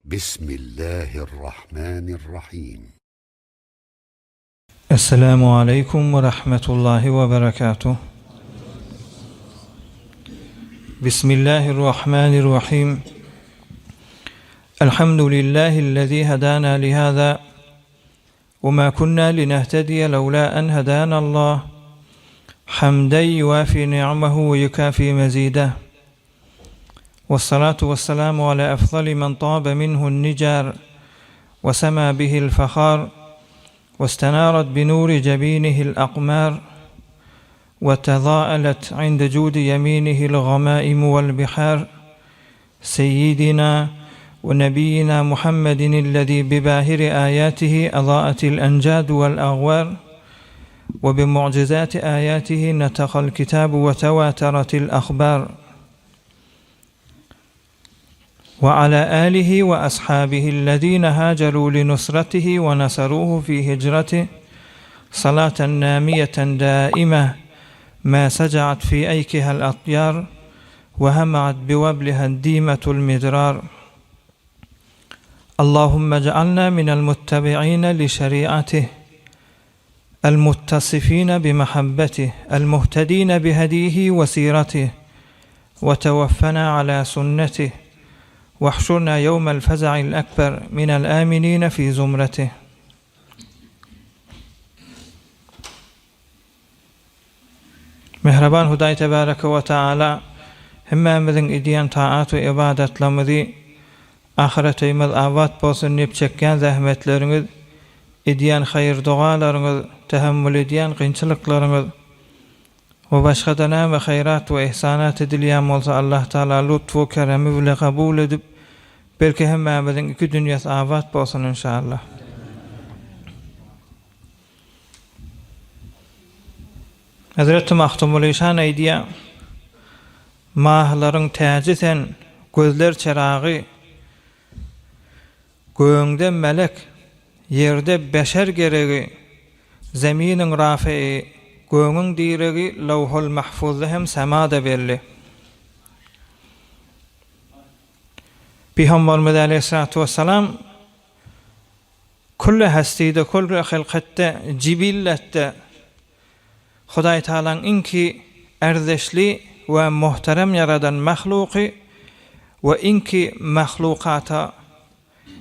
Bismillahirrahmanirrahim. Esselamu aleýkum we rahmetullahi we berekatuh. Bismillahirrahmanirrahim. Elhamdülillahi'llezî hedâna lihâzâ ve mâ kunnâ linehtediye lewlâ en hedânallah. Hamden yuwâfî ni'mehu ve yukâfî mezîdeh. Wessalatu wesselamu ala efdali men tabe minhu'n nicar ve sema bihi'l fahar وإستنارت بنور جبينه الأقمار وتضاءلت عند جود يمينه الغمائم والبحار سيدنا ونبينا محمد الذي بباهر آياته أضاءت الأنجاد والأغوار وبمعجزات آياته نطق الكتاب وتواترت الأخبار وعلى آله وأصحابه الذين هاجروا لنصرته ونصروه في هجرته صلاة نامية دائمة ما سجعت في أيكها الأطيار وهمعت بوبلها الديمة المدرار اللهم اجعلنا من المتبعين لشريعته المتصفين بمحبته المهتدين بهديه وسيرته وتوفنا على سنته واحشرنا يوم الفزع الأكبر من الآمنين في زمرته Mähriban Hudaý Tebareke we Taala hemmämiziň edýän taat we ybadatlarymyzy ahyret öýümiz abat bolsun diýip çekýän zähmetleriňiz, edýän haýyr-dogalaryňyz, tähemmül edýän kynçylyklaryňyz we başga-da näme haýrat we ihsanat edilýän bolsa Allah Taala lutf we keremi bile kabul edip, belki hemmämiziň iki dünýesi abat bolsun inşallah. Hezreti Magtymguly şan aýdýar, Mahlaryň täji sen, gözler çeragy, Gögüňde melek, ýerde beşer geregi, Zeminiň rafeýi, gögüň diregi Lawhul Mahfuzda hem semada belli. Pygamberimiz aleýhissalatu wessalam Külli hestide, külli hylkatda, jibilletde Hudaý Tagalaň iňki ärzeşli we muhterem ýaradan mahluky we iňki mahlukata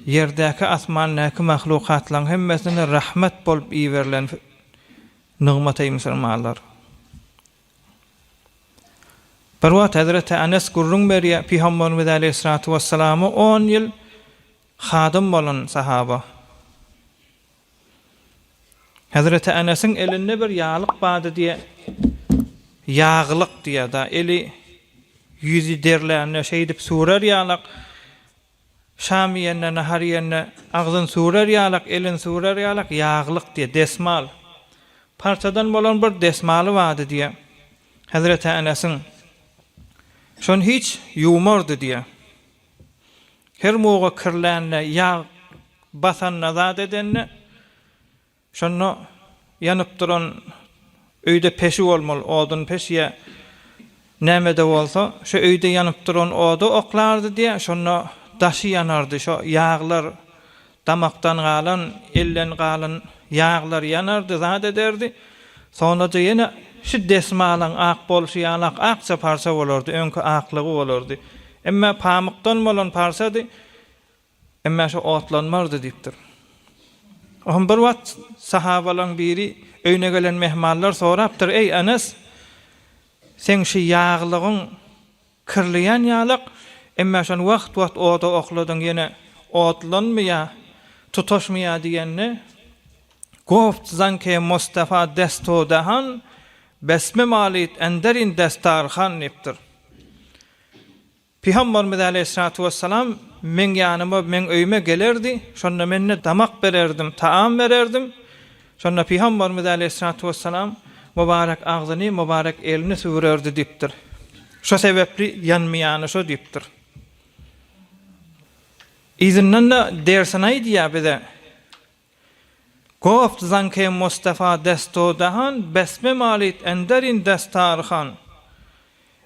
ýerdäki asmandaky mahlukatlaň hemmesine rahmet bolup iberilen nygmat eý musulmanlar. Bir wagt Hezreti Enes gürrüň berýär, Pygamberimiz aleýhissalatu wessalama on ýyl Hadym bolan sahaba. Hezreti Enesiň elinde bir ýaglyk bardy diýe, ýaglyk diýe-da, eli ýüzi derlände şeýdip sürer ýalak, şam iýende, nahar iýende agzyny sürer ýalak, elini sürer ýalak ýaglyk diýe, desmal. Parçadan bolan bir desmaly bardy diýe, Hezreti Enesiň. Şony hiç ýuwmardy diýe. Her muga kirlände, ýag basanda, zat edende, şonda ýanyp duran öýde peşi bolmaly, odun peş ýa näme-de bolsa, şo öýde ýanyp duran oda oklardy diýýär, şonda daşy ýanardy, şo ýaglar damakdan galan, elden galan ýaglar ýanardy, zat ederdi. Soňraja ýene şu desmalyň ak bolşy ýalak akja parça bolardy, öňki aklygy bolardy. Emme pamykdan bolan parçady, emme şo otlanmardy diýipdir. Ohm bir wagt sahabalaň biri öýüne gelen mehmanlar sorapdyr, Eý, Enes, seň şu ýaglygyň kirleýän ýalak, emme şony wagt-wagt oda okladyň ýene otlanmyýa, tutaşmyýa diýende, Goft zanke Mustafa desto dahan, besme malit enderin destarhan diýipdir. Pygamberimiz aleýhissalatu wessalam meň ýanyma, meň öýüme gelerdi, şonda men-de damak bererdim, taam bererdim. Şonda Pygamberimiz aleýhissalatu wessalam mübarek agzyny, mübarek elini süwürerdi diýipdir. Şo sebäpli ýanmaýany şo diýipdir. Yzyndan-da dersini aýdýar bize. Goft zanke Mustafa desto dahan besme malit enderin destarhan.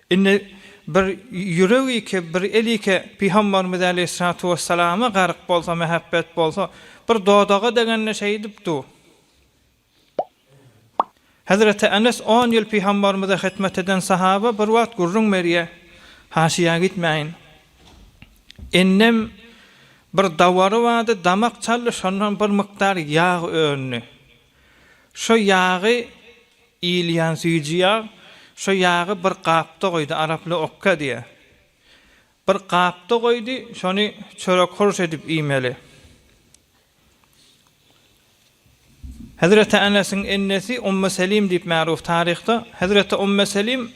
Indi Bir ýürek ike, bir el ike Pygamberimiz aleýhissalatu wessalama garyk bolsa, mähebbet bolsa, bir dodaga degende şeýdip du. Hezreti Enes on ýyl Pygamberimize hytmet eden sahaba bir wagt gürrüň berýär, Haşyýa gitmäýin. Ennem bir dawary bardy, damak çaldy, şondan bir mukdar ýag öndi. Şo ýagy iýilýän süýji ýag, şo ýagy bir gapda goýdy, araply okka diýýär. Bir gapda goýdy, şony çörek hurş edip iýmeli. Hezreti Enesiň ennesi Ummu Selim diýip märuf taryhda. Hezreti Ummu Selim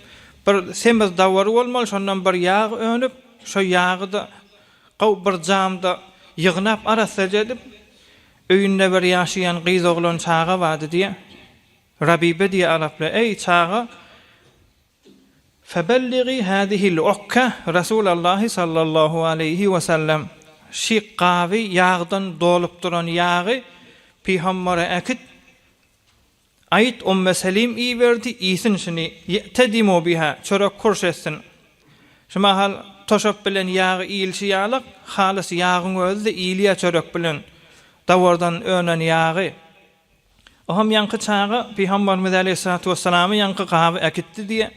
bir semiz dawary bolmaly, şondan bir ýag önüp, şo ýagy-da gowy bir jamda ýygnap arassaja edip, Öýünde bir ýaşaýan gyz oglan çaga bardy diýýär. Rabibe diýýär araplar, Eý, çaga, Febelligi hazihil ukka Rasulallahi sallallahu aleýhi we sellem, şi gaby ýagdan dolup duran ýagy pygambere äkit, Aýt, Umme Selim iberdi, iýsin şuny, ýe'tedimu biha, çörek hurş etsin. Şu mahal toşap bilen ýagy iýilşi ýalak, halys ýagyň özi-de iýilýär çörek bilen, dawardan önen ýagy. Ohem ýaňky çaga Pygamberimiz aleýhissalatu wessalamy ýaňky gaby äkitdi diýýär.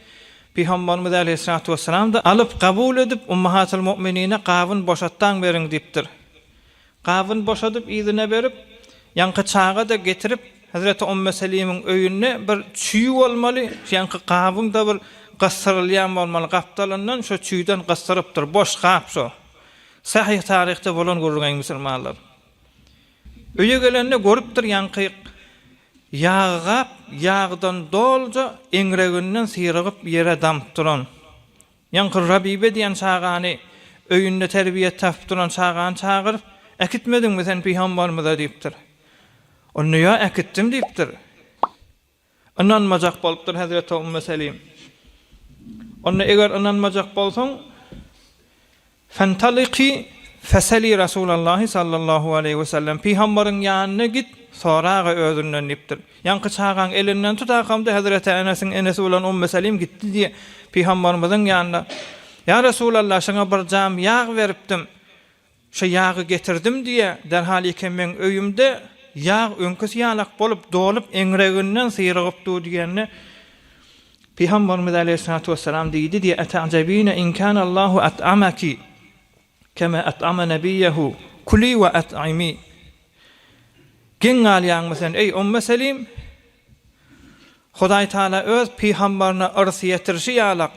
Pygamberimiz aleýhissalatu wessalam-da alyp, kabul edip, Ummahatul mu'minine gabyny boşatdaň beriň diýipdir. Gabyny boşadyp yzyna berip, ýaňky çaga-da getirip, hezreti Umme Selimiň öýünde bir çüý bolmaly, şu ýaňky gabyň-da bir gysdyrylýan bolmaly, gapdalyndan şo çüýden gysdyrypdyr, boş gap şo. Sahyh taryhda bolan gürrüň eý musulmanlar. Öýe gelende görüpdir ýaňky ýag gap ýagdan dolja eňreginden syrygyp ýere damyp duran. Ýaňky Rabibe diýen çagany, öýünde terbiýe tapyp duran çagany çagyryp, Äkitmediňmi sen pygambarymyza diýipdir. Onda ýa äkitdim diýipdir. Ynanmajak bolupdyr hezreti Ümmü Selim. Onda eger ynanmajak bolsaň, Fentaliki feseli Rasulallahi sallallahu aleýhi we sellem, Pygambaryň ýanyna git, soraga özünden diýipdir. Ýaňky çagaň elinden tutakamda hezreti Enesiň enesi bolan Ummu Selim gitdi diýe Pygambarymyzyň ýanyna. Ýa Resulallah, şuňa bir jam ýag beripdim. Şo ýagy getirdim diýe, derhal eken meň öýümde ýag öňküsi ýalak bolup, dolup eňreginden syrygyp dur diýende, Pygamberimiz aleýhissalatu wessalam diýdi diýe, Eta'jebine in kanallahu at'amaki kema at'ama nebiýehu, kuli we at'imi. Geň galýaňmy sen, eý, Umme Selim? Hudaý Taala öz pygambaryna yrs ýetirişi ýalak,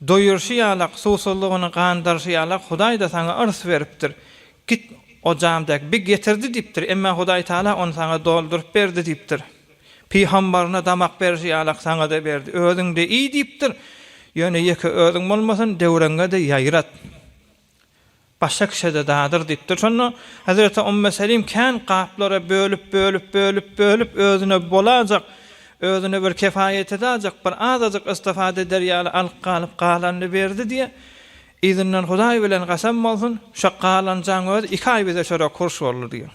Doýurşy ýalak, suwsuzlygyny gandyryşy ýalak Hudaý-da saňa yrs beripdir. Git, o jamdäki bi getirdi diýipdir, emma Hudaý Taala ony saňa dolduryp berdi diýipdir. Pygambaryna damak berşi ýalak saňa-da berdi. Özüň-de iý diýipdir. Ýöne ýeke özüň bolmasyn, döwreňe-de ýaýrat. Başga kişä-de dadyr diýipdir. Şonda hezreti Umme Selim kän gaplara bölüp, bölüp, bölüp, bölüp, özüne bolajak, özüne bir kefaýet edajak, bir azajyk istifade eder ýaly alyp galyp, galanyny berdi diýýär. Yzyndan Hudaý bilen kasam bolsun, şo galanjaň özi iki aý bize çörek hurş boldy diýýär.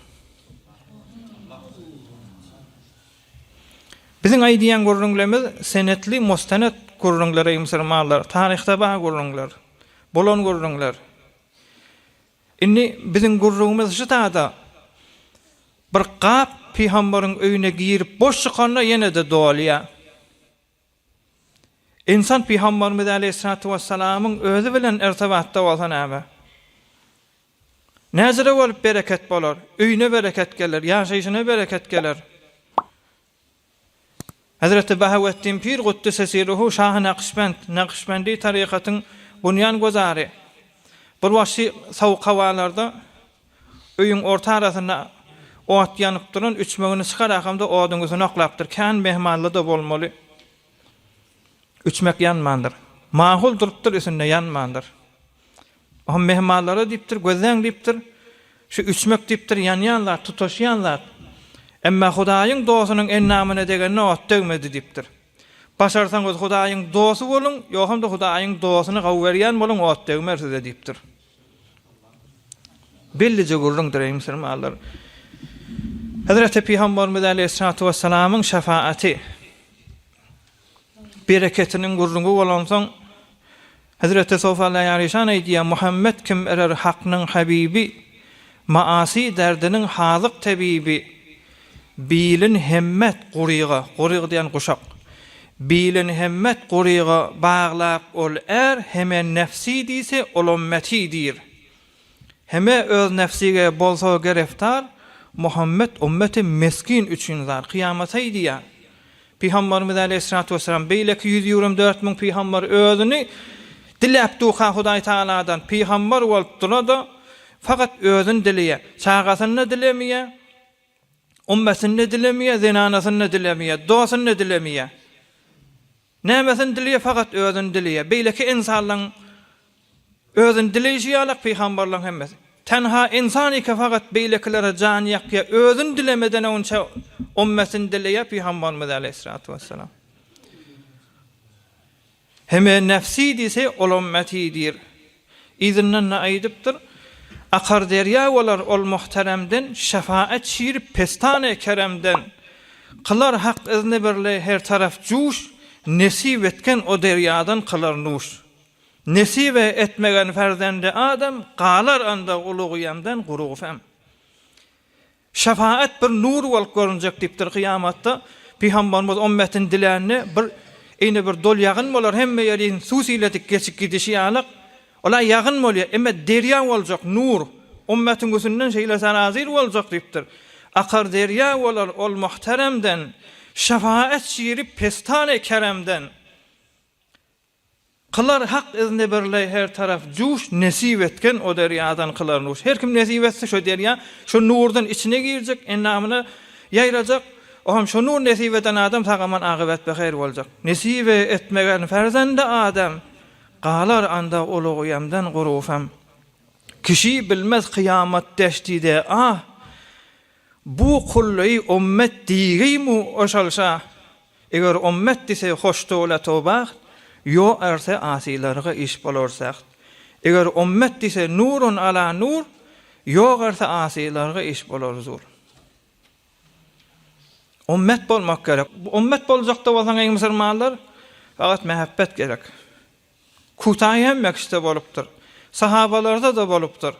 Biziň aýdýan gürrüňlerimiz senetli, mustanet gürrüňler eý musulmanlar, taryhda bar gürrüňler. Bolan gürrüňler. Indi biziň gürrüňimiz şu tada. Bir gap pygambaryň öýüne girip boş çykanda ýene-de dolýar. Ynsan pygambarymyz aleýhissalatu wessalamyň özi bilen irtibatda bolsa näme? Näjere bolup bereket bolar? Öýüne bereket geler, ýaşaýşyna bereket geler. Hezreti Bahaweddin Pir Kuddise Siruhu Şahy Nakşbend, Nakşbendi tarykatyň bunýan gözary. Bir wagşy sowuk howalarda öýüň orta arasynda ot ýanyp duran üçmegini çykarakamda oduň üstüne oklapdyr. Kän mehmanly-da bolmaly. Üçmek ýanmandyr. Mahul durupdyr üstünde ýanmandyr. Ohm mehmanlara diýipdir, gözläň diýipdir, şu üçmek diýipdir, ýanýan zat, tutaşýan zat. Emma Hudaýyň dostunyň endamyna degende ot degmedi diýipdir. Başarsaňyz Hudaýyň dosty boluň, ýogsam-da Hudaýyň dostuny gawberýän boluň, ot degmer size diýipdir. Bellije gürrüňdir eý musulmanlar. Hezreti Pygamberimiz aleýhissalatu wessalamyň şefaaty bereketiniň gürrüňi bolansoň. Hezreti Sofala Ýaryşan aýdýar, Muhammet kim erer Haknyň habibi, Maasy derdiniň hazyk tebibi, Bilin hemmet guryga, guryg diýen guşak, Bilin hemmet guryga baglap ol är, Heme nefsi diýse, ol ommeti diýr. Heme öz nefsige bolsa gereftar, Muhammet ummeti meskin üçin zar. Kyýamata aýdýar. Pygamberimiz aleýhissalatu wessalam beýleki 124 müň pygamber özüni diläp durka Hudaý Tagaladan pygamber bolup durada fakat özüni dileýär. Çagasyny-da dilemeýär, ummetini-de dilemeýär, zenanasyny-da dilemeýär, dostuny-da dilemeýär. Nämesini dileýär fakat özüni dileýär. Beýleki ynsanlaň özüni dileýşi ýalak pygamberleň hemmesi. Tenha ynsan eke fakat beýlekilere jan ýakýar özüni dilemeden onça ummetini dileýär pygamberimiz aleýhissalatu wessalam. Heme nefsi diýse ol ummeti diýr. Yzyndan-da aýdypdyr, Akar derýa bolar ol muhteremden, Şefaat şiri pestany keremden. Kylar Hak izni birle her taraf juş, Nesip etgen o derýadan kylar nuş. Nesibe etmegen ferzendi adam, Galar anda ulugyýemden gurugfem. Şefaat bir nur bolup görünjek diýipdir kyýamatda. Pygamberimiz ummetini dilände bir ine bir dol ýagyn bolar hemme ýeri suw siledik geçip gidişi ýalyk. Ola ýagyn bolýar, emme derýa boljak nur ummetiň üstünden şeýle serazir boljak diýipdir. Akar derýa bolar ol muhteremden, şefaat şiri pestany keremden. Kylar Hak izni birle her taraf juş, Nesip etgen o derýadan kylar nuş. Her kim nesip etse şo derýa, şo nurdan içine girjek, endamyna ýaýrajak. O hem şo nur nesip eden adam sag-aman akybet behaýr boljak. Nesibe etmegen ferzendi adam, Galar anda ulugyýemden gurufem. Kişi bilmez kyýamat deştide ah, Bu kulleýi ummet diýgeýmu oşalşa. Eger ummet dise hoş döwlet-u bagt, Ýo erse asylarga iş bolar säht. Eger ummet dise nurun ala nur, Ýok erse asylarga iş bolar zur. Ummet bolmak gerek. Ummet boljakda bolsaň eý musulmanlar, fakat mähebbet gerek. Kutaý hemme kişide bolupdyr. Sahabalarda-da bolupdyr.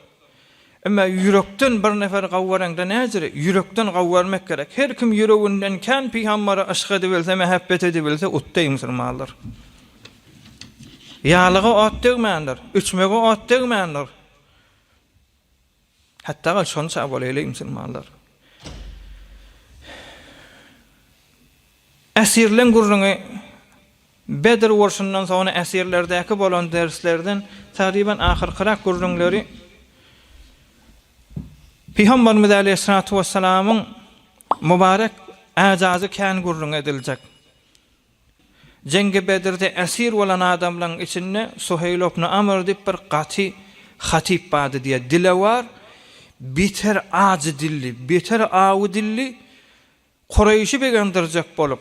Emma ýürekden bir nefer gawy bereňde näjire? Ýürekden gawy bermek gerek. Her kim ýüreginden kän pygambere yşk edibilse, mähebbet edibilse, utdy musulmanlar. Ýalyga ot degmändir, üçmege ot degmändir. Hatda gal şonça bolaýly musulmanlar. Esirleň gürrüňi Bedr urşundan soňra esirlerdäki bolan derslerden tagryban ahyrkyrak gürrüňleri Pygamberimiz aleýhissalatu wessalamyň mübarek äjazy kän gürrüň ediljek. Jeňgi Bedrde esir bolan adamlaryň içinde Suheýl ibn Amr diýip bir gaty hatyp bardy diýýär. Dilewar, beter ajy dilli, beter awy dilli, Kureýşi begendirjek bolup,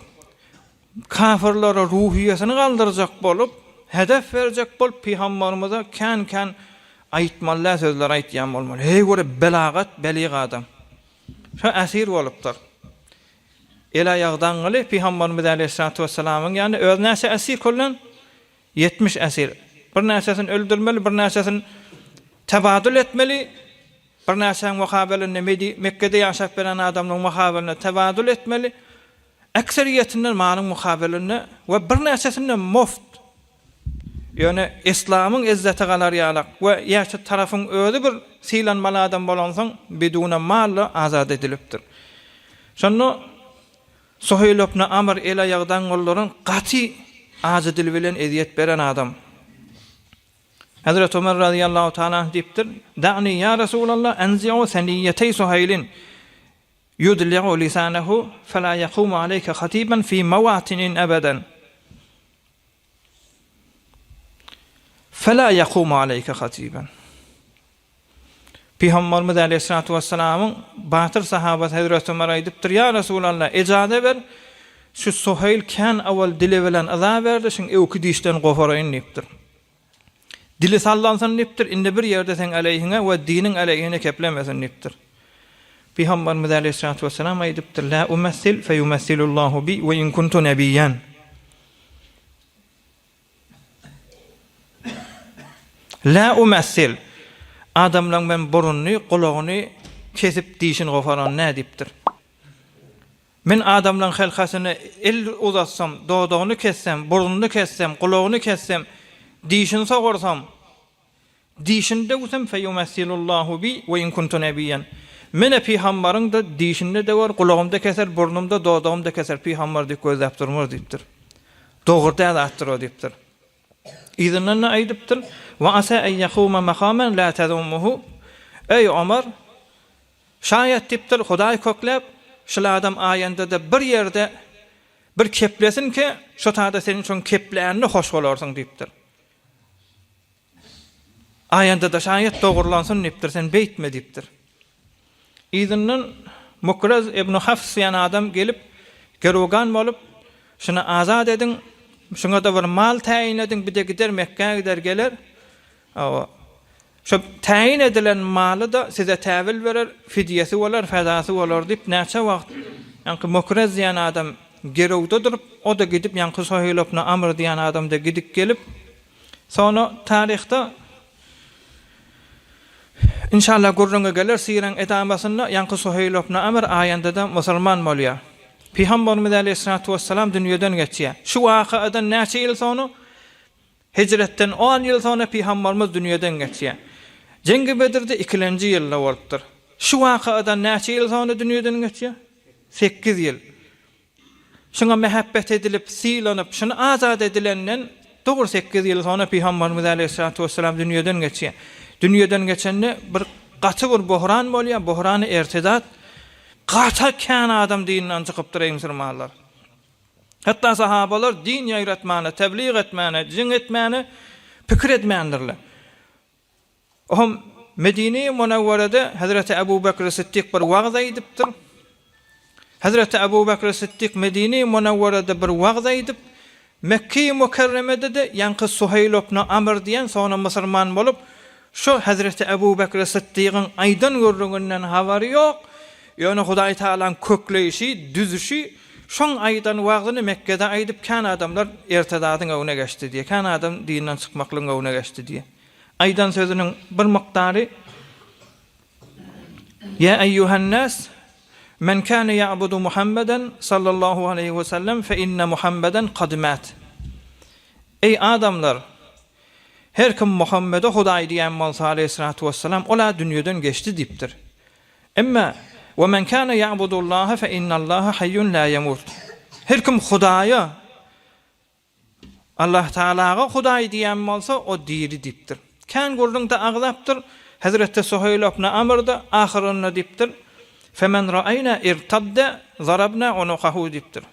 kafirlere ruhyýetini galdyrjak bolup, hedef berjek bolup pygamberimize kän-kän aýtmaly däl sözleri aýtýan bolmaly. Heý göre belagat, belig adam. Şo esir bolupdyr. El-aýagy daňyly pygamberimiz aleýhissalatu wessalamyň ýanynda özi näçe esir küllen? 70 esir. Birnäçesini öldürmeli, birnäçesini tebadül etmeli. Birnäçäň mukabelinde Medi, Mekgede ýaşap gelen adamlaryň mukabelinde tebadül etmeli. Ekseriýetinden malyň mukabelinde we birnäçesinde muft. Ýöne Yslamyň ezzeti galar ýalak we ýa-da tarapyň özi bir sylanmaly adam bolansoň biduna malla azat edilipdir. Şonda Suheýl ibn Amr el-aýagy daňňyllaran gaty ajy dil bilen ezýet beren adam. Hezreti Ömer razyýallahu taala anh diýipdir, Da'ni ýa Resulallah enzi'u seniýeteý Suheýlin ýudli'u lisanehu fela ýekumu aleýke hatiban fi mawatinin ebeden. Fela ýekumu aleýke hatiban. Pygamberimiz aleýhissalatu wessalamyň batyr sahabasy Hezreti Ömer aýdypdyr, Ýa Resulallah, ejaza ber, şu Suheýl kän awal dili bilen yza berdi, şuň öwki dişden goparaýyn diýipdir. Dili sallansyn diýipdir, indi bir ýerde seň aleýhiňe we diniň aleýhine keplemesin diýipdir. Pygamberimiz aleýhissalatu wessalam aýdypdyr, La umessil feýumessilullahu bi we in kuntu nebiýen. Lä umessil, adamlaň men burunyny, gulagyny kesip dişini goparan nä diýipdir. Men adamlaň helkasyna el uzatsam, dodagyny kessem, burnuny kessem, gulagyny kessem, dişini sogursam, dişini döwsem, feýumessilullahu bi we in kuntu nebiýen. Men-ä pygambaryň-da dişini-de döwer, gulagyny-da keser, burnuny-da, dodagyny-da keser, pygambar diýip gözläp durmaz diýipdir. Dogry däl zatdyr o diýipdir. Yzyndan-da aýdypdyr, Wa asa en ýakuma makamen la tazummuhu. Eý, Omar! Şaýat diýipdir, Hudaý kökläp, şul adam aýanda-da bir ýerde bir keplesin ki, şo tada sen şoň keplänine hoş bolarsyň diýipdir. Aýanda-da şaýat dogurlansyn diýipdir, sen beýtme diýipdir. Yzyndan Mukraz ibn Hafs diýen adam gelip, gerugan bolup, Şuny azat ediň, şuňa-da bir mal täýin ediň, bir-de gider Mekgä gider geler. Hawa. Şo täýin edilen maly-da size täwil berer, fidýesi bolar, fedasy bolar diýip, näçe wagt ýaňky Mukrez diýen adam gerewde durup, o-da gidip, ýaňky Suheýl ibn Amr diýen adam-da gidip gelip, soňra taryhda Inşallah gürrüňi geler syraň edamasynda, ýaňky Suheýl ibn Amr aýanda-da musulman bolýar. Pygamberimiz aleýhissalatu wessalam dünýeden geçýär. Şu wakadan näçe ýyl soňra? Hijretden on ýyl soňra Pygamberimiz dünýeden geçýär. Jeňgi Bedirde ikilenji ýylda bolupdyr. Şu wakadan näçe ýyl soňra dünýeden geçýär? Sekiz ýyl. Şuňa mähebbet edilip, sylanyp, şuny azat edilenden dogry sekiz ýyl soňra Pygamberimiz aleýhissalatu wessalam dünýeden geçýär. Dünýeden geçende bir gaty bir bohran bolýar, bohrany ertidat. Gaty kän adam dinden çykypdyr eý musulmanlar. Hatda sahabalar din ýaýratmana, teblig etmäne, jeň etmäne pikir etmändirler. Ohm Medine-i Munawwarada Hezreti Ebu Bekr Sytdyk bir wagyz aýdypdyr. Hezreti Ebu Bekr Sytdyk Medine-i Munawwarada bir wagyz aýdyp, Mekge-i Mükerremede-de ýaňky Suheýl ibn Amr diýen soňra musulman bolup, şo Hezreti Ebu Bekr Sytdygyň aýdan gürrüňinden habary ýok, ýöne Hudaý Tagalaň kökleýşi, düzüşi, şoň aýdan wagzyny Mekgede aýdyp kän adamlar ertedadyň öňüne geçdi diýýär, kän adam dinden çykmaklygyň öňüne geçdi diýýär. Aýdan sözüniň bir mukdary, Ýa eýýuhen-nas, men kâne ýa'budu Muhammeden sallallahu aleýhi we sellem fe inne Muhammeden kad mät. Eý adamlar! Her kim Muhammede Hudaý diýen bolsa aleýhissalatu wessalam, ol-a dünýeden geçdi diýipdir. Emma, We men kâne ýa'budullaha fe innallaha haýýun lâ ýemut. Her kim Hudaýa Allah Tagalaga Hudaý diýen bolsa, o diri diýipdir. Kän gürrüňde agzapdyr, Hezreti Suheýl ibn Amr-da ahyrynda diýipdir, Femen ra'aýna irtadde zarabna unukahu diýipdir.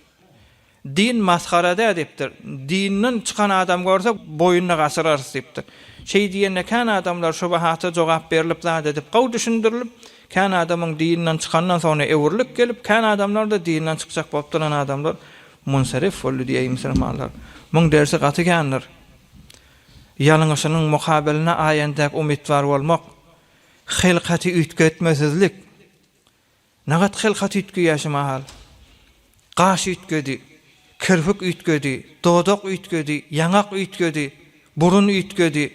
Din masgara däl diýipdir. Dinden çykan adam görsek, boýnuny gaçyrarys diýipdir. Şeý diýende kän adamlar şubahata jogap berlip zat edip gowy düşündirilip, kän adamyň dinden çykandan soňra öwrülip gelip, kän adamlar-da dinden çykjak bolup duran adamlar Munserif boldy diýeý musulmanlar. Muň dersi gaty kändir. Ýalňyşynyň mukabeline aýendäk umytwar bolmak, hylkaty üýtgetmesizlik. Nagat hylkat üýtgeýär şu mahal. Gaş üýtgedi, kirpik üýtgedi, dodak üýtgedi, ýaňak üýtgedi, burun üýtgedi.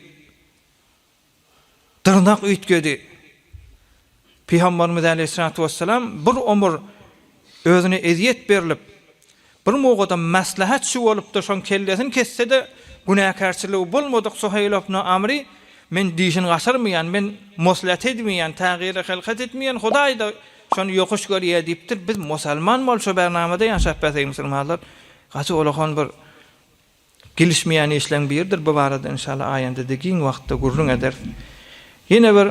Dyrnak üýtgedi. Pygamberimiz aleýhissalatu wessalam bir ömür özüne ezýet berlip, bir mugadam maslahatçy bolupdyr, şoň kellesini kesse-de günäkärçiligi bolmadyk Suheýl ibn Amry men dişini gaçyrmaýan, men moslat edmeýän, tägyry hylkat etmeýän, Hudaý-da şony ýokuş görýär diýipdir. Biz musalman bolup şo bernamada ýaşap bäsek musulmanlar gaty ulakan bir Gelişmeýän işleň biridir, bu barada inşallah aýendede giň wagtda gürrüň ederis. Ýene bir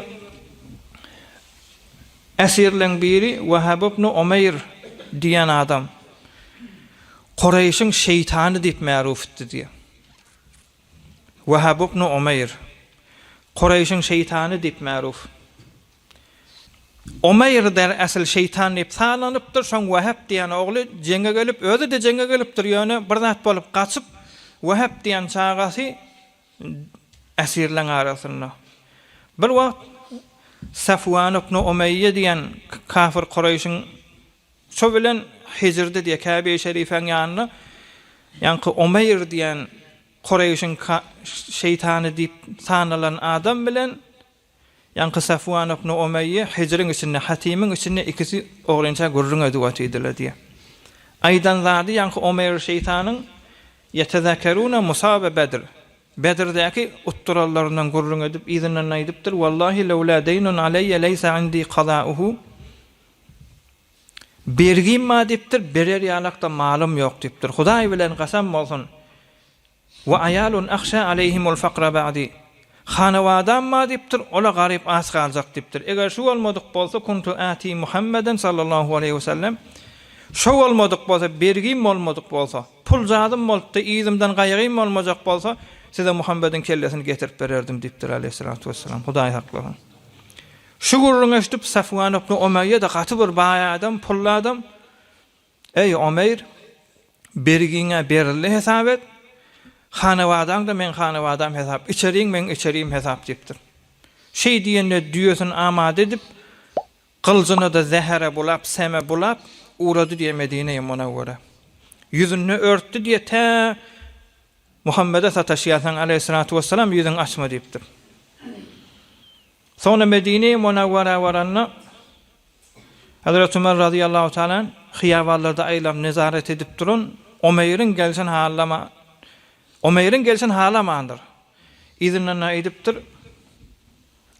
esirleň biri Wahab ibn Umeýr diýen adam. Kureýşiň şeýtany diýip märufdy diýýär. Wahab ibn Umeýr Kureýşiň şeýtany diýip märuf. Umeýr der äsl şeýtan diýip salanypdyr, şoň Wehep diýen ogly jeňe gelip, özi-de jeňe gelipdir, ýöne bir zat bolup gaçyp, Wehep diýen çagasy esirleň arasynda. Bir wagt Safwan ibn Umeýýe diýen kafir Kureýşiň şo bilen Hijrde diýe Käbe-i Şerifäň ýanynda ýaňky Umeýr diýen. Kureýşiň şeýtany diýip sanalan adam bilen ýaňky Safwan ibn Umeýýe Hijriň içinde, Hatimiň içinde ikisi ogrynça gürrüň edip otydylar diýýär. Aýdan zady ýaňky Umeýr şeýtanyň Ýetezakeruna musabe Bedr. Bedrdäki utduranlaryndan gürrüň edip, yzyndan aýdypdyr, Wallahi lewlâ deýnun aleýýe leýse indi kazâuhu. Bergim bar diýipdir, berer ýalak-da malym ýok diýipdir. Hudaý bilen kasam bolsun, Wa aýalun ahşa aleýhimul fakra ba'di. Hanabadam bar diýipdir, ol-a garyp aç galjak diýipdir. Eger şu bolmadyk bolsa, kuntu ati Muhammeden sallallahu aleýhi we sellem, şo bolmadyk bolsa, bergim bolmadyk bolsa, puljazym bolupdy, yzymdan gaýgym bolmajak bolsa, size Muhammediň kellesini getirip bererdim diýipdir aleýhissalatu wessalam. Hudaý saklasyn. Şu gürrüňi eşidip, Safwan ibn Umeýýe-de gaty bir baý adam, pully adam, Eý, Omeýr, bergiň-ä berildi hesap et, hanabadaň-da meň hanabadam hesap, içeriň meň içerim hesap diýipdir. Şeý diýende düýesini amada edip, gylyjyny-da zähere bulap, seme bulap, ugrady diýe Medine-i Munawwara. Ýüzüni örtdi diýe tä Muhammede sataşýarsaň aleýhissalatu wessalam ýüzüňi açma diýipdir. Soňra Medine-i Munawwara baranda Hazreti Ömer razyýallahu taala anh hyýabanlarda aýlap nezaret edip duran Omeýriň gelşini halama Omeýriň gelşini halamandyr. Yzyndan aýdypdyr,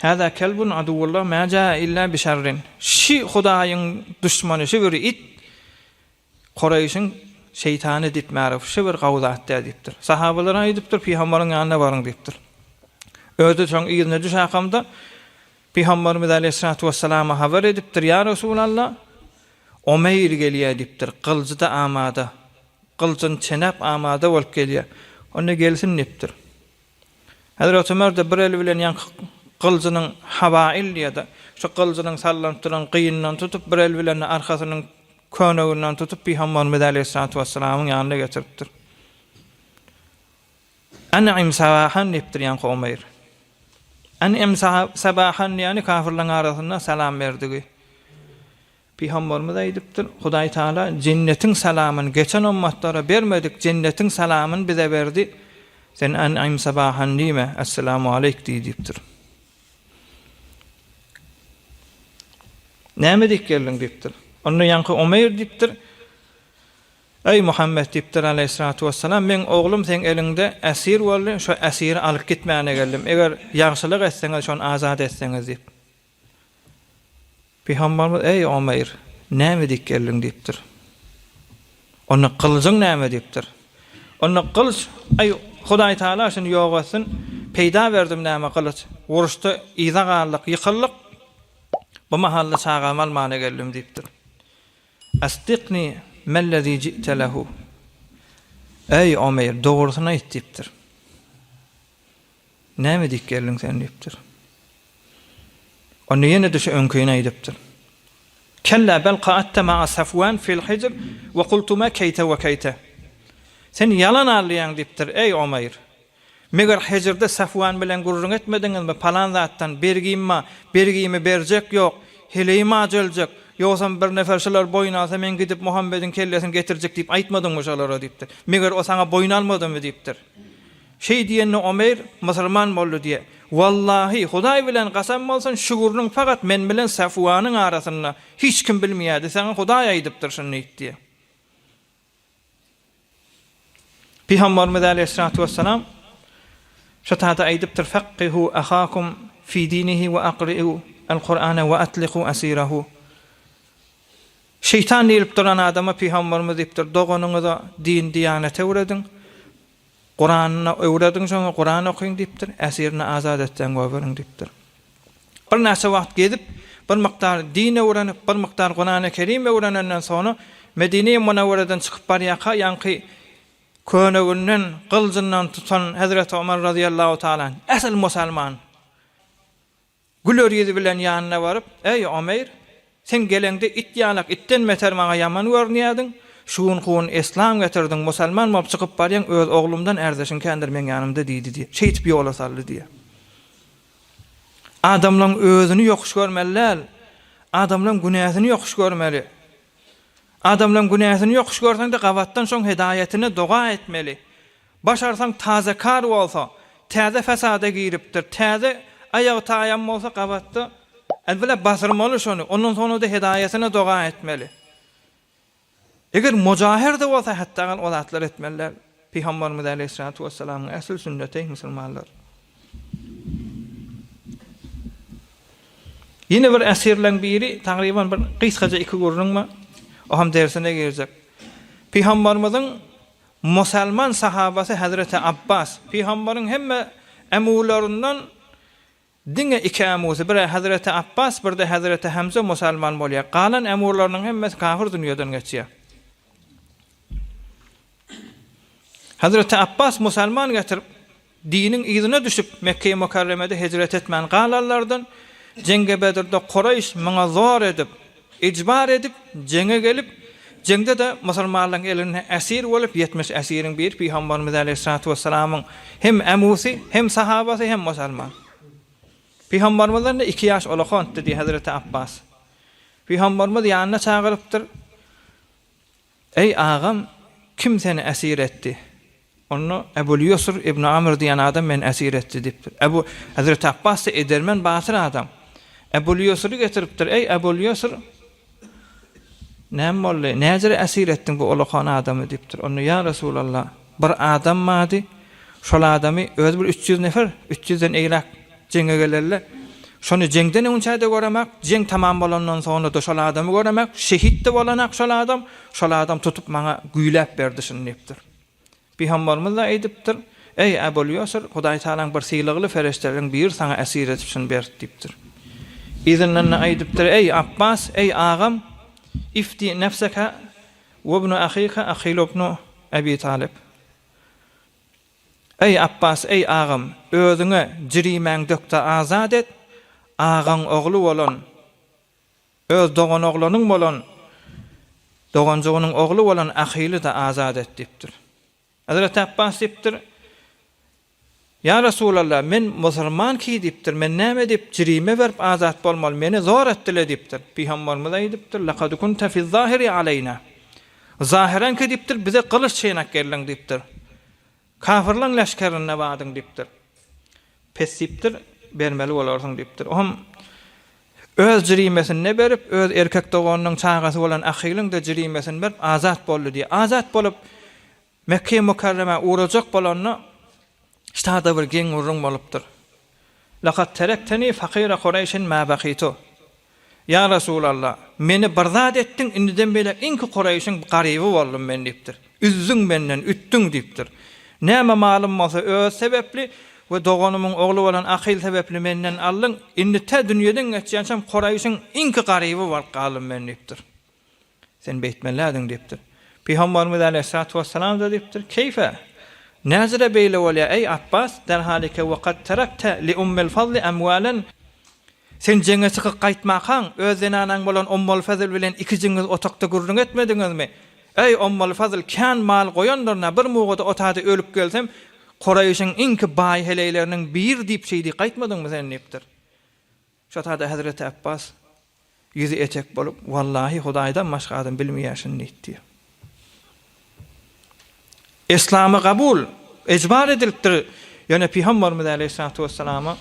Hâzâ kelbun aduwwullah mâ jâe illâ bişerrin. Şi Hudaýyň duşmany, şi bir it Kureýşiň şeýtany diýip märup, şi bir gawy zat däl diýipdir. Sahabalara aýdypdyr, Pygambaryň ýanyna baryň diýipdir. Özi şoň yzyna düşäkamda Pygambarymyz aleýhissalatu wesselama habar edipdir, Ýa Resulallah, Omeýr gelýär diýipdir, gylyjy-da amada, gylyjyny çenäp amada bolup gelýär. Onda gelsin diýipdir. Hezreti Ömer-de bir eli bilen ýaňky gylyjynyň habail diýýär-de, şu gylyjynyň sallanyp duran gyýyndan tutup, bir eli bilen-de arkasynyň köneginden tutup, Pygamberimiz aleýhissalatu wessalamyň ýanyna getiripdir. En'im sabahan diýipdir ýaňky Umeýr. En'im sabahan diýýäni kafirleriň arasynda salam berdigi. Pygamberimiz aýdypdyr, Hudaý Tagala jennetiň salamyny geçen ymmatlara bermedik jennetiň salamyny bize berdi, sen en'im sabahan diýme, esselamu aleýk diý diýipdir. Näme diýip geldiň diýipdir. Onda ýaňky Umeýr diýipdir, Eý Muhammet diýipdir aleýhissalatu wessalam, meň oglum seň eliňde esir boldy, şo esiri alyp gitmäne geldim, eger ýagşylyk etseňiz şony azat etseňiz diýip. Pygamberimiz, Eý, Omeýr, näme diýip geldiň? diýipdir. Onda gylyjyň näme? diýipdir. Onda gylyç, Eý, Hudaý Tagala şuny ýok etsin, peýda berdim näme gylyç, uruşda yza galdyk, ýykyldyk, bu mahalda çagamy almana geldim diýipdir. Asdikni mellezi ji'te lehu. Eý, Omeýr, dogrusyny aýt diýipdir. Näme diýip geldiň sen diýipdir. Onda ýene-de şu öňkini aýdypdyr. Kella bel ka'adte ma'a Safwan fil hijr we kultuma keýte we keýte. Sen ýalan alýaň diýipdir, eý Omeýr. Meger Hijrde Safwan bilen gürrüň etmediňizmi, palan zatdan bergim bar, bergimi berjek ýok, heleýim aç öljek, ýogsam bir nefer şular boýun alsa men gidip Muhammediň kellesini getirjek diýip aýtmadyňmy şolara diýipdir. Meger o saňa boýun almadymy diýipdir. Şeý diýende Omeýr musulman boldy diýýär. Wallahy, Hudaý bilen kasam bolsun, şu gürrüň fakat men bilen Safwanyň arasynda, hiç kim bilmeýärdi, saňa Hudaý aýdypdyr şuny diýip diýýär. Pygamberimiz aleýhissalatu wessalam şu taýda aýdypdyr, Fakkihu ahakum fi dinihi we akri'u al-Kur'ana we atliku asirahu. Şeýtan diýlip duran adama Pygamberimiz diýipdir, doganyňyza din-diýanet öwrediň, Kuranyny öwrediň şoňa Kuran okyň diýipdir, äsirini azat etseň goberiň diýipdir. Birnäçe wagt gezip, bir mukdar din öwrenip, bir mukdar Kurany Kerim öwrenenden soňra Medine-i Munawwereden çykyp barýarka ýaňky köneginden, gyljyndan tutan Hezreti Omar razyýallahu taala anh, ähli musalman, Güler ýüzi bilen ýanyna baryp, Eý, Omeýr! Sen geleňde it ýalak, itden beter maňa ýaman görünýärdiň. Şu günki gün eslam getirdiň, musalman bolup çykyp barýaň, öz oglumdan ärdeşiň kändir meň ýanymda diýdi diýýär. Şeýdip ýola saldy diýýär. Adamlaň özüni ýokuş görmeli däl, adamlaň günäsini ýokuş görmeli. Adamlaň günäsini ýokuş görseň-de gabatdan şoň hedaýatyna doga etmeli. Başarsaň taze kar bolsa, täze fasada giripdir, täze aýagy taýan bolsa gabatda elbile basyrmaly şony, ondan soňra-da hedaýatyna doga etmeli. Eger mujaher-de bolsa hätdagal o zatlary etmeli däl. Pygamberimiz aleýhissalatu wessalamyň ähli sünneti musulmanlar. Ýene bir esirleň biri, tagryban bir gysgaja iki gürrüň bar, o hem dersine girjek. Pygamberimiziň musulman sahabasy Hezreti Abbas, pygamberiň hemme ämularyndan diňe iki ämusy, bir-ä Hezreti Abbas, bir-de Hezreti Hemze musulman bolýar. Galan ämurlarynyň hemmesi kafir dünýeden geçýär. Hezreti Abbas musulman getirip, Diniň yzyna düşüp, Mekge-i Mükerremede hijret etmän galanlardan, Jeňge Bedrde Kureýş muňa zor edip, ijbar edip, jeňe gelip, jeňde-de musulmanlaryň elinde esir bolup, 70 esiriň biri Pygamberimiz aleýhissalatu wessalamyň hem ämusy, hem sahabasy, hem musulman. Pygamberimizden-de iki ýaş ulakandy diýýär Hezreti Apbas. Pygamberimiz ýanyna çagyrypdyr. Eý, agam, kim seni esir etdi? Onda Ebul-Ýusr ibn Amr diýen adam meni esir etdi diýipdir. Ebu, Hezreti Apbas-da edermen, batyr adam. Ebul-Ýusry getiripdir. Eý, Ebul-Ýusr, näme boldy? Näjere esir etdiň bu ulakan adamy diýipdir. Onda, Ýa Resulallah, bir adam bardy, şol adamy özi bir 300 nefer, üç ýüzden eýläk Jeňe gelerler. Şony jeňden öňçä-de göremek, jeň tamam bolandan soňra-da şol adamy göremek, şehit-de bolanak şol adam, şol adam tutup maňa güýläp berdi şuny diýipdir. Pygamberimiz-de aýdypdyr, Eý, Ebul Ýosr, Hudaý Tagalaň bir sylagly perişdeleriň biri saňa esir edip şuny berdi diýipdir. Yzyndan-da aýdypdyr, Eý, Apbas, eý, agam, ifdi nefseke we ibnu ahika Akyl ibnu Ebi Talyp. Eý, Apbas, eý, agam, özüňe jirimäň dök-de azat et, agaň ogly bolan, öz doganoglanyň bolan, doganjygynyň ogly bolan Ahyly-da azat et diýipdir. Hezreti Apbas diýipdir, Ýa Resulallah, men musulman ki diýipdir, men näme diýip jirime berip azat bolmaly, meni zor etdile diýipdir. Pygamberimiz aýdypdyr, Lekad kunte fiz-zahiri aleýna. Zahyranki diýipdir, bize gylyç çeýnäp geldiň diýipdir. Kafyrlaň leşgerinde bardyň diýipdir. Pes diýipdir, bermeli bolarsyň diýipdir. Ohm öz jirimesini berip, öz erkek doganynyň çagasy bolan Ahylyň-da jirimesini berip, azat boldy diýýär. Azat bolup, Mekge-i Mükerremä ugrajak bolanda, ştada bir geň gürrüň bolupdyr. Lekad terekteni fakyra Kureýşin mä bakytu. Ýa Resulallah, meni bir zat etdiň, indiden beýläk iňki Kureýşiň garyby boldum men diýipdir. Üzdüň menden, ütdüň diýipdir. Näme malym bolsa öz sebäpli we doganymyň ogly bolan Akyl sebäpli menden aldyň, indi tä dünýeden geçýänçäm Kureýşiň iňki garyby bolup galdym men diýipdir. Sen beýtmelidiň diýipdir. Pygamberimiz aleýhissalatu wessalam-da diýipdir, Keýfe? Näzire beýle bolýar, eý, Apbas, derhalike we kad terekte li Ummil Fazli emwalen, Sen jeňe çykyp gaýtmakaň, öz zenanaň bolan Ummul Fazl bilen ikijiňiz otagda gürrüň etmediňizmi? Eý, Ummul Fazl, kän mal goýandyryn-a, bir mugada otady ölüp gelsem, Kuraýşyň iňki baý heleýleriniň biri diýip şeý diýip gaýtmadyňmy sen diýipdir. Şo tada Hezreti Apbas ýüzi etek bolup, Wallahy, Hudaýdan başga adam bilmeýär şuny diýipdir. Yslamy kabul, ejbar edilipdir. Ýöne Pygamberimiz aleýhissalatu wessalama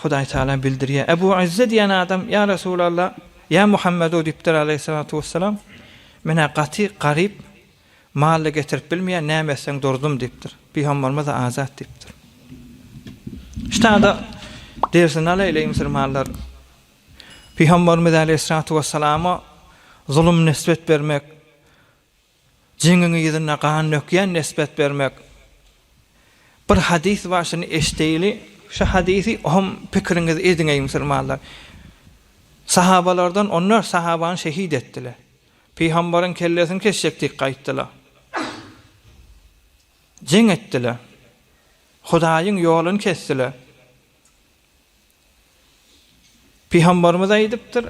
Hudaý Taala bildirýär. Ebu Izze diýen adam, Ýa Resulallah, ýa Muhammedu diýipdir aleýhissalatu wessalam. Men-ä gaty garyp, Mal-da getirip bilmeýän, näme etseň durdum diýipdir. Pygamberimiz-de azat diýipdir. Ştada dersini alaýly musulmanlar. Pygamberimiz aleýhissalatu wessalama zulum nisbet bermek, jeňiň yzynda gan dökýän nisbet bermek. Bir hadys bar şuny eşdeýli. Şu hadysy hom pikiriňizi ediň eý musulmanlar. Sahabalardan onlar sahabany şehit etdiler. Pygambaryň kellesini kesjek diýip gaýtdylar. Jeň etdiler. Hudaýyň ýoluny kesdiler. Pygambarymyz aýdypdyr,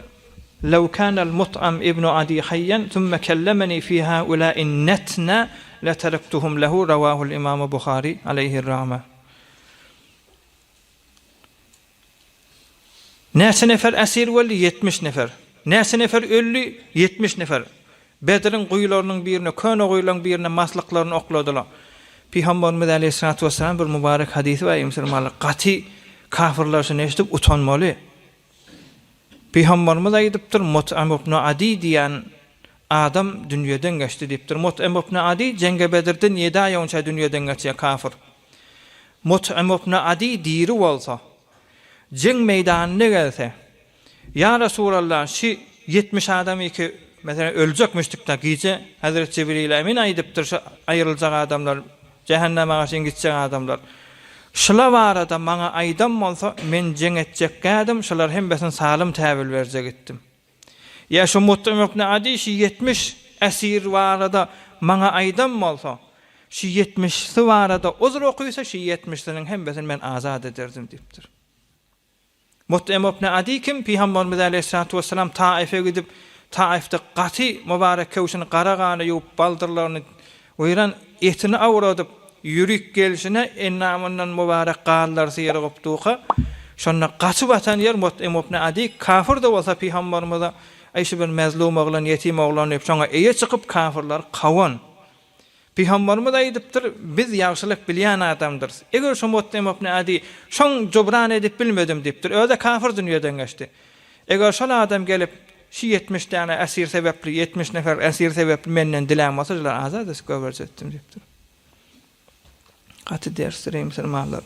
Lew kanal Mut'am ibnu Adi hayyan thumma kellemeni fi haula'in netna leterektuhum lehu rawahul Imamu Buhari aleyhir rahme. Näçe nefer esir boldy? 70 nefer. Näçe nefer öldi? 70 nefer. Bedriň guýularynyň birine, köne guýularyň birine maslyklaryny okladylar. Pygamberimiz aleýhissalatu wessalam bir mübarek hadysy bar, eý musulmanlar, gaty kafirler şuny eşidip utanmaly. Pygamberimiz aýdypdyr, Mut'ym ibn Adi diýen adam dünýeden geçdi diýipdir. Mut'ym ibn Adi Jeňge Bedirden ýedi aý öňçä dünýeden geçýär, kafir. Mut'ym ibn Adi diri bolsa, jeň meýdanyna gelse, Ýa Resulallah, şi 70 adam iki, meselem, öljekmişdik-dä, gije Hezret Jibril Emin aýdypdyr, şu aýryljak adamlar, jähenneme garşy gitjek adamlar. Şula barada maňa aýdan bolsa, men jeň etjekkädim, şular hemmesini salym täwil berjek etdim. Ýa şu Mut'ym ibn Adi şi 70 esir barada maňa aýdan bolsa, şi ýetmişsi barada uzr okysa, şi ýetmişsiniň hemmesini men azat ederdim diýipdir. Mut'ym ibn Adi kim? Pygamberimiz aleýhissalatu wessalam Taife gidip, Taifde gaty mübarek köwşüni gara gana ýuwup, baldyrlaryny weýran etini awradyp, ýürik gelşine endamyndan mübarek ganlar syrygyp durka, şonda gaçyp atan ýer Mut'ym ibn Adi kafir-de bolsa Pygamberimize, Eý şu bir mezlum oglan, ýetim oglan diýip, şoňa eýe çykyp kafirleri kowan. Pygamberimiz aýdypdyr, Biz ýagşylyk bilýän adamdyrys. Eger şu Mut'ym ibn Adi şoň jubran edip bilmedim diýipdir. Özi kafir dünýeden geçdi. Eger şol adam gelip, şu 70 däne esir sebäpli, 70 nefer esir sebäpli menden dilän bolsa, şulary azat edip goýberjekdim diýipdir. Gaty dersdir eý musulmanlar.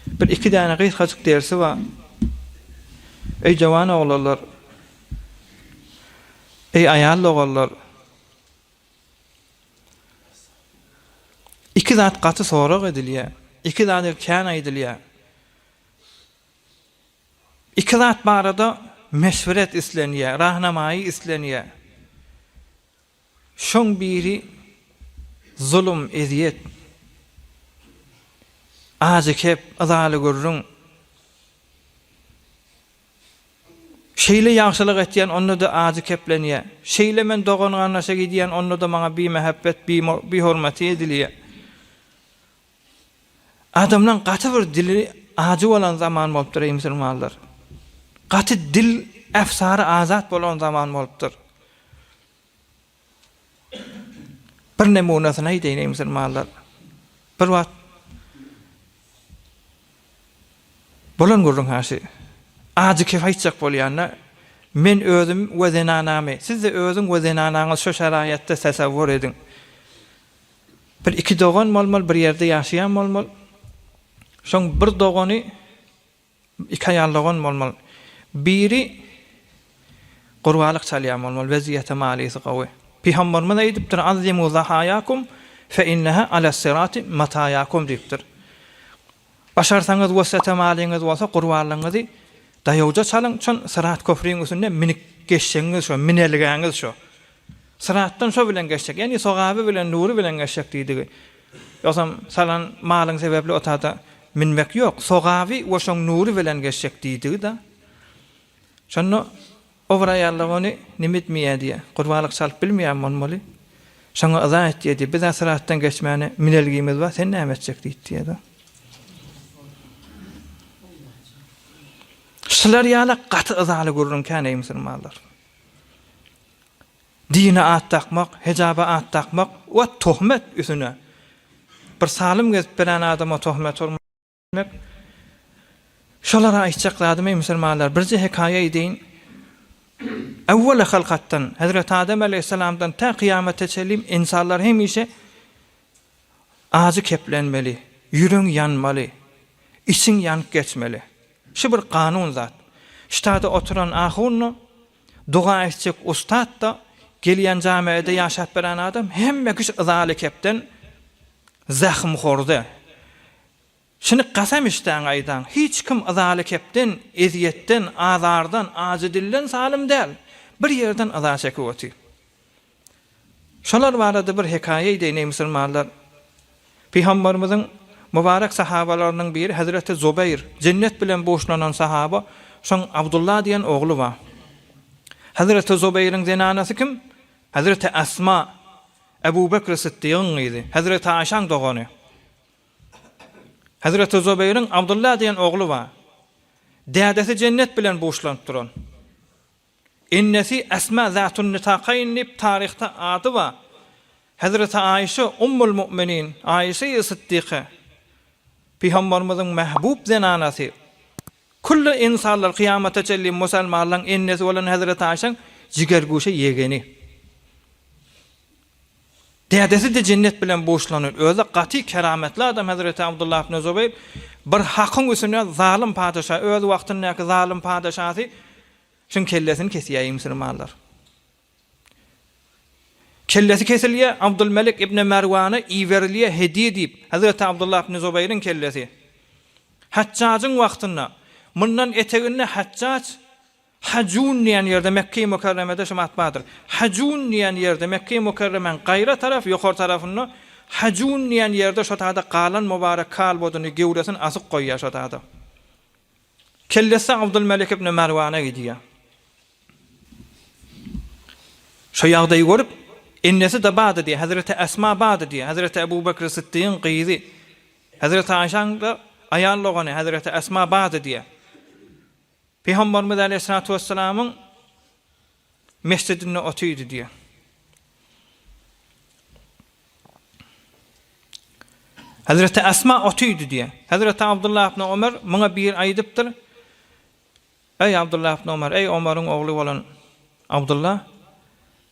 Bir iki däne gysgajyk dersi bar. Eý jawan oglanlar! Eý aýal doganlar! Iki zat gaty sorag edilýär. Iki zat kän aýdylýar. Iki zat barada meşweret islenýär, rahnamaýy islenýär. Şoň biri zulum, ezýet, ajy kep, yzaly gürrüň. Şeýle ýagşylyk etýän onda-da ajy keplenýär. Şeýle men dogan-garyndaşa gidýän onda-da maňa bimähebbet, bihormaty edilýär. Adamlaň gaty bir dili ajy bolan zaman bolupdyr eý musulmanlar. Gaty dil äfsary azat bolan zaman bolupdyr. Bir nemunasyny aýdaýyn eý musulmanlar. Bir wagt bolan gürrüň ha şu. Ajy kef aýtjak bolýanda men özüm we zenanamy, siz-de özüň we zenanaňyz şu şeraýatda tasawwur ediň. Bir iki dogan bolmaly, bir ýerde ýaşaýan bolmaly. Şoň bir dogany Iki aýal dogan bolmaly. Biri gurbalyk çalýan bolmaly, wezýeti malysy gowy. Pygamberimiz aýdypdyr, Azzimu zahaýakum fe inneha alas-sirati mataýakum diýipdir. Başarsaňyz wesýete malyňyz bolsa gurbanlygyňyzy daýawja çalyň, çyn syrat köprüň üstünde minip geçjegiňiz şo, minelgäňiz şo. Syratdan şo bilen geçjek, ýagny sogaby bilen, nury bilen geçjek diýdigi. Ýogsam salan malyň sebäpli o tada münmek ýok. Sogaby we şoň nury bilen geçjek diýdigi-da. Şonda o bir aýallar ony neme etmeýär diýýär. Gurbanlyk çalyp bilmeýän bolmaly. Şoňa yza etýär diýýär. Biz-ä syratdan geçmäne minelgimiz bar, sen näme etjek diýip diýýär-de. Şular ýaly gaty yzaly gürrüň kän eý musulmanlar. Dine at dakmak, hejaba at dakmak we tohmet üsüne. Bir salym gezip beren adama tohmet urmak. Şolara aýtjak zadym eý musulmanlar birje hekaýa edeýin. Awwal halkatdan, Hezreti Adem aleýhissalamdan tä kyýamata çenli ynsanlar hemişe ajy keplenmeli, ýüregiň ýanmaly, içiň ýanyp geçmeli. Şu bir kanun zat. Ştada oturan ahun-da, doga etjek ustat-da, gelýän jamiada ýaşap beren adam hemme kişi yzaly kepden zähmhorda. Şuny kasam içdäň aýdaň, hiç kim yzaly kepden, ezýetden, azardan, ajy dilden salym däl. Bir ýerden yza çekip otyr. Şolar barada bir hekaýa eýdeýin, eý musulmanlar! Pygamberimiziň mübarek sahabalarynyň biri hezreti Zubeýr, jennet bilen buşlanan sahaba, şoň Abdullah diýen ogly bar. Hezreti Zubeýriň zenanasy kim? Hezreti Esma, Ebu Bekri Sytdygyň gyzy, hezreti Aýşaň dogany. Hezreti Zubeýriň Abdullah diýen ogly bar. Dädesi jennet bilen buşlanyp duran. Ennesi Esma Zatun Nitakaýn diýip taryhda ady bar. Hezreti Aişe Ummul Mu'minin, Aişe-i Sytdyka, Pygamberimiziň mähbub zenanasy, külli ynsanlar kyýamata çenli musalmanlaryň ennesi bolan Hezreti Aişäň jigerguşa ýegeni. Dädesi-de jennet bilen buşlanan, özi gaty kerametli adam Hezreti Abdullah ibn Zubeýr bir hakyň üstüne zalym patyşa, öz wagtyndaky zalym patyşasy şuň kellesini kesýär musulmanlar. Kellesi kesilýär, Abdulmelik ibn Merwana iberilýär hediýe diýip, Hezreti Abdullah ibn Zubeýriň kellesi. Hajjajyň wagtynda, mundan eteginde Hajjaj Hajun diýen ýerde Mekge-i Mükerremede şu matbadyr. Hajun diýen ýerde Mekge-i Mükerremäň gaýra taraf, ýokary tarafynda Hajun diýen ýerde şo tada galan mübarek kalbodyny, gewresini asyp goýýar şo tada. Kellesi Abdulmelik ibn Merwana gidýär. Şo ýagdaýy görüp, ennesi-de bardy diýýär, Hezreti Esma bardy diýýär, Hezreti Ebu Bekri Sytdygyň gyzy, Hezreti Aýşaň-da aýal dogany Hezreti Esma bardy diýýär. Pygamberimiz aleýhissalatu wessalamyň mesjidinde otyrdy diýýär. Hezreti Esma otyrdy diýýär. Hezreti Abdullah ibn Ömer muňa bir aýdypdyr. Eý Abdullah ibn Omar, eý Omaryň ogly bolan Abdullah,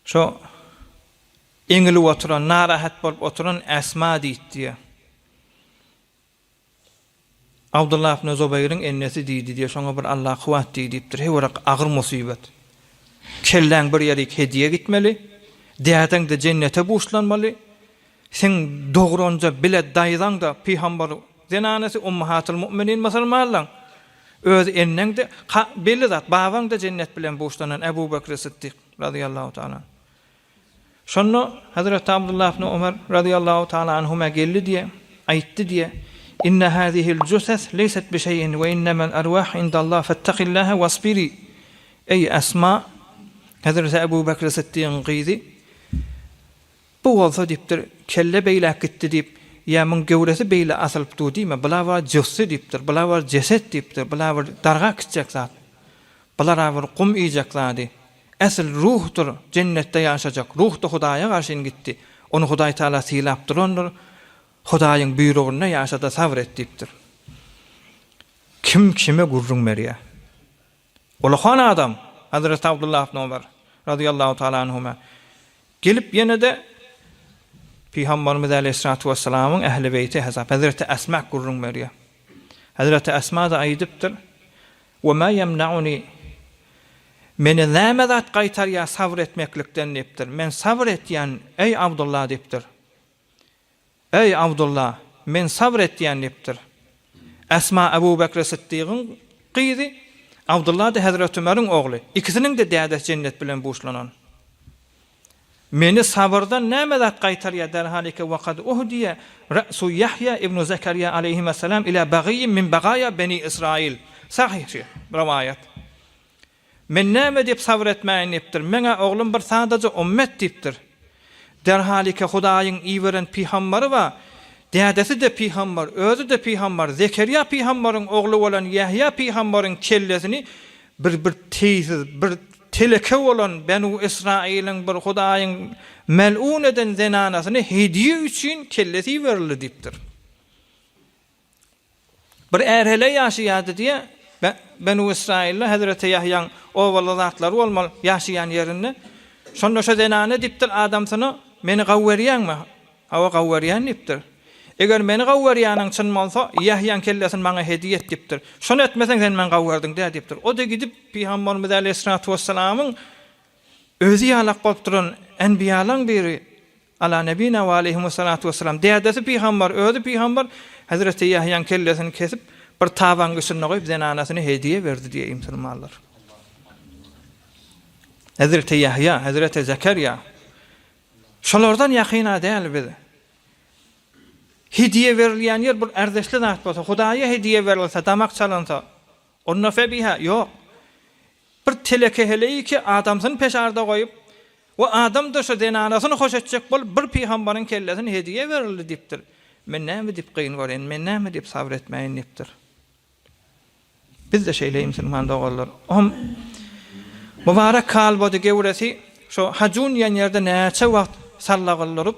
şo eňilip oturan, narahat bolup oturan Esma diýdi diýýär. Abdullah ibn Zubeýriň ennesi diýdi diýýär, şoňa bir Allah kuwwat diý diýipdir. Heý bir agyr musybat. Kelläň bir ýerik hediýe gitmeli, dädeň-de jennete buşlanmaly. Seň dogranja bile daýzaň-da pygamber zenanasy Ummahatul mu'minin musulmanlaň. Öz enneň-de, ka, belli zat, babaň-da jennet bilen buşlanan Ebu Bekri Sytdyk razyýallahu taala. Şonda Hazreti Abdullah ibn Omar razyýallahu taala anhuma geldi diýe, aýtdy diýe, Inne hazihil juses leýset bi şeýin we innemel erwah indallah fettakillaha wasbiri. Eý Esma, Hazreti Ebu Bekri Sytdygyň gyzy, Bu bolsa diýipdir, kelle beýläk gitdi diýip, ýa muň göwresi beýle asylyp dur diýme, bula bir jüssi diýipdir, bula bir jeset diýipdir, bula bir dargap gitjek zat. Bular-a bir gum iýjek zady. Äsl ruhdur, jennetde ýaşajak. Ruh-da Hudaýa garşyn gitdi. Ony Hudaý Taala sylap durandyr. Hudaýyň buýrugynda ýaşa-da sabyr et diýipdir. Kim kime gürrüň berýär? Ulakan adam, Hazreti Abdullah ibn Omar, razyýallahu taala anhuma, gelip ýene-de Pygamberimiz aleýhissalatu wessalamyň ähli beýti hesap Hazreti Esma gürrüň berýär. Hazreti Esma-da aýdypdyr, Wa ma ýemnauni Meni näme zat gaýtarýar sabyr etmeklikden diýipdir. Men sabyr etýän, eý Abdullah diýipdir. Eý, Abdulla, men sabr etýän diýipdir. Esma Ebu Bekri Sytdygyň gyzy, Abdulla-da Hezreti Ömeriň ogly. Ikisiniň-de dädesi jennet bilen buşlanan. Meni sabyrdan näme zat gaýtarýar derhalike wekad uhdiýe re'su Ýahýa ibnu Zekerýa aleýhimessalam ila bagyýin min bagaýa beni Israil. Sahyh rowaýat. Men näme diýip sabyr etmäýin diýipdir. Meň-ä oglum bir sadaja ummet diýipdir. Derhalike Hudaýyň iberen pygambary bar. Dädesi-de pygamber, özi-de pygamber, Zekerýa pygambaryň ogly bolan Ýahýa pygambaryň kellesini bir bir teýsiz, bir teleke bolan Benu Ysraýylyň bir Hudaýyň mel'un eden zenanasyna hedýe üçin kellesi iberildi diýipdir. Bir är-heleý ýaşaýardy diýýär. Benu Ysraýylda hezreti Ýahýaň obaly zatlary bolmaly, ýaşaýan ýerinde. Şonda şo zenana diýipdir adamsyna, Meni gawy görýäňmi? Hawa, gawy görýän diýipdir. Eger meni gawy görýäniň çyn bolsa, Ýahýaň kellesini maňa hediýe et diýipdir. Şony etmeseň, sen meni gawy gördüň däl diýipdir. O-da gidip, Pygamberimiz äleyhissalatu wessalamyň özi ýalak bolup duran enbiýalaň biri, Ala nebina we aleýhimussalatu wessalam. Dädesi pygambar, özi pygambar, Hezreti Ýahýaň kellesini kesip, bir tabagyň üstünde goýup, zenanasyna hediýe berdi diýýär musulmanlar. Hezreti Ýahýa, Hezreti Zekerýa. Şolardan ýakyn-a däl biz. Hediýe berilýän ýer bir ärdeşli zat bolsa, Hudaýa hediýe berilse, damak çalynsa, onda febiha, ýok. Bir teleke heleýi ki adamsyny peşarda goýup, we adam-da şo zenanasyny hoş etjek bolup bir pygambaryň kellesini hediýe berildi diýipdir. Men näme diýip gyn göreýin, men näme diýip sabyr etmäýin diýipdir. Biz-de şeýle musulman doganlar. Om. Mübarek kalbady gewresi şo Hajun diýen ýerde näçe wagt sallagyldyryp,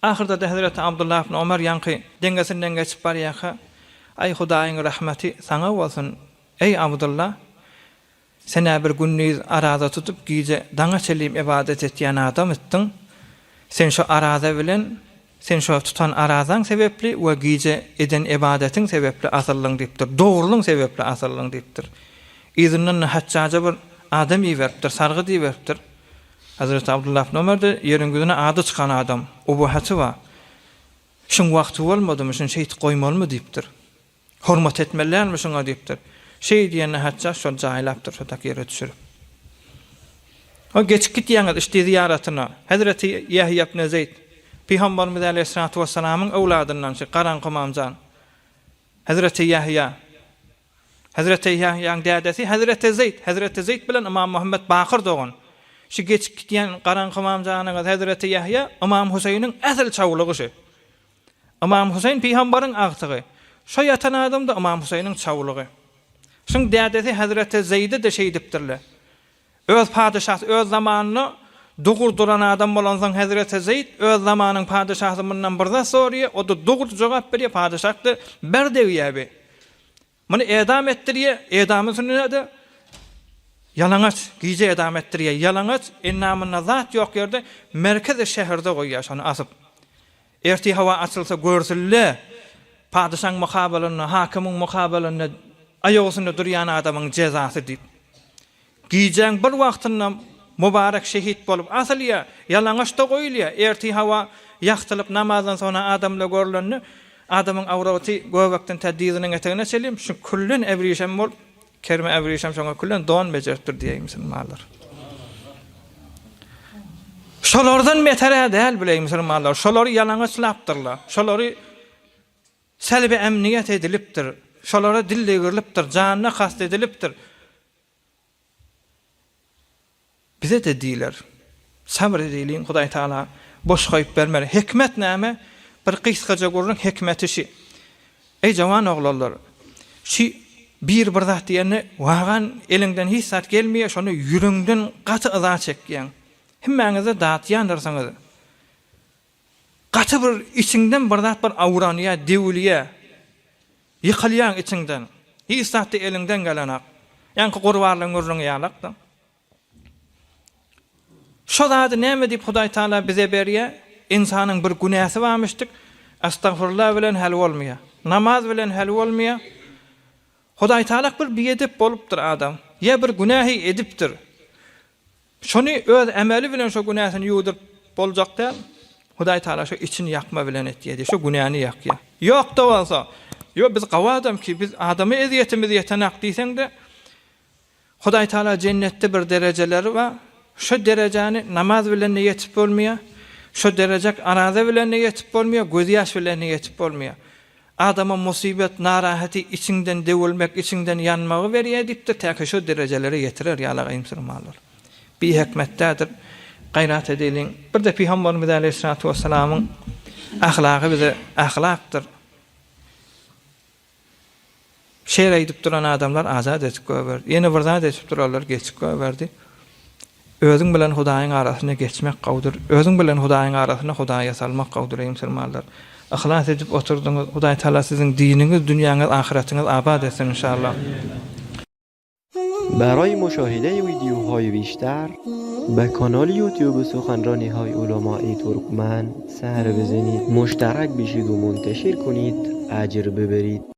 ahyrda-da hezreti Abdullah ibn Omar ýaňky deňesinden geçip barýarka, Aý, Hudaýyň rahmeti saňa bolsun, eý, Abdullah! Sen-ä bir gündiz araza tutup, gije daňa çenli ybadat etýän adam itdiň. Sen şo araza bilen, sen şo tutan arazaň sebepli we gije eden ybadatyň sebepli asyldyň diýipdir. Dogrulyň sebepli asyldyň diýipdir. Yzyndan-da Hajjaja bir adam iberipdir, sargyt iberipdir. Hezreti Abdullah ibn Ömer-de ýeriň ýüzüne ady çykan adam, ubuhaty bar. Şuň wagty bolmadymy, şuny şeýdip goýmalymy diýipdir. Hormat etmeli dälmi şuňa diýipdir. Şeý diýende Hajjaj şony jaýlapdyr, şo tak ýere düşürip. O geçip gitýäňiz işdi zyýaratyna. Hezreti Ýahýa ibn Zeýd, Pygamberimiz äleyhissalatu wessalamyň öwladyndan şu garaňky ymamjan. Hezreti Ýahýa. Hezreti Ýahýaň dädesi Hezreti Zeýd, Hezreti Zeýd bilen Ymam Muhammet Bakyr dogan. Şu geçip gitýän garaňky ymamjanyňyz Hezreti Ýahýa Ymam Huseýniň äsl çawlygy şu. Ymam Huseýn pygambaryň agtygy. Şo ýatan adam-da Ymam Huseýniň çawlygy. Şuň dädesi Hezreti Zeýde-de şeýdipdirler. Öz padyşasy öz zamanynda dogry duran adam bolansoň Hezreti Zeýd öz zamanyň padyşasy mundan bir zat soraýar, o-da dogry jogap berýär, padyşah-da bir degýär bi. Muny edam etdirýär, edamyň üstünde-de ýalaňaç, gije edam etdirýär, ýalaňaç, endamynda zat ýok ýerde merkezi şäherde goýýar şony asyp. Ertir howa açylsa görsünle, padyşaň mukabalynda, hakymyň mukabalynda aýak üstünde durýan adamyň jezasy diýip. Gijäň bir wagtynda Mubarek şehit bolup asylýar, ýalaňaç-da goýulýar. Ertir hawa ýagtylyp namazdan soňra adamlar görlende, adamyň awraty göbekden tä dyzynyň etegine çenli şu küllen ebrişem bolup, kerme ebrişem şoňa küllen don bejeripdir diýeýin musulmanlar. Şolardan beter-ä däl bileý musulmanlar. Şolary ýalaňaçlapdyrlar. Şolary selbi emniýet edilipdir. Şolara dil degrilipdir, janyna kast edilipdir. Bize-de diýler. Sabyr edeýliň, Hudaý Tagala boş goýup bermer. Hikmet näme? Bir gysgaja gürrüň hikmeti şi. Eý jawan oglanlar, şi biri bir zat diýende, wagan eliňden hiç zat gelmeýär, şony ýüregiňden gaty yza çekýäň. Hemmäňiz-de datýandyrsyňyz. Gaty bir içiňden bir zat bir awranýar, döwülýär. Ýykylýaň içiňden. Hiç zat-da eliňden gelenok. Ýaňky gurbanlygyň gürrüňi ýalak-da. Şo zady näme diýip Hudaý Taala bize berýär? Ynsanyň bir günäsi barmyşdyk, Estagfurullah bilen hal bolmaýar. Namaz bilen hal bolmaýar. Hudaý Taala bir biedep bolupdyr adam. Ýa bir günähi edipdir. Şony öz emeli bilen şo günäsini ýuwduryp boljak däl. Hudaý Taala şo içini ýakma bilen etýär diýýär. Şo günäni ýakýar. Ýok-da bolsa, ýok biz gawy adam ki, biz adama ezýetimiz ýetenak diýseň-de, Hudaý Taala jennetde bir derejeleri bar. Şo derejäni namaz bilen-de ýetip bolmaýar. Şo derejek araza bilen-de ýetip bolmaýar, gözýaş bilen-de ýetip bolmaýar. Adama musybet, narahaty, içiňden döwülmek, içiňden ýanmagy berýär diýipdir, täki şo derejelere ýetirer ýaly musulmanlar. Bihikmet dädir. Gaýrat edeliň. Bir-de Pygamberimiz äleyhissalatu wessalamyň ahlagy bize ahlakdyr. Şeýle aýdyp duran adamlar azat edip goýberdi. Ýene bir zat edip duranlar geçip goýberdi. Özüň bilen Hudaýyň arasynda geçmek gowudyr. Özüň bilen Hudaýyň arasynda Hudaýa salmak gowudyr, eý musulmanlar. Yhlas edip oturdyňyz. Hudaý Taala siziň diniňiz, dünýäňiz, ahyratyňyz abat etsin inşallah. برای مشاهده ویدیوهای بیشتر به کانال یوتیوب سخنرانی های علمای ترکمن سر بزنید مشترک بشید و منتشر کنید اجر ببرید.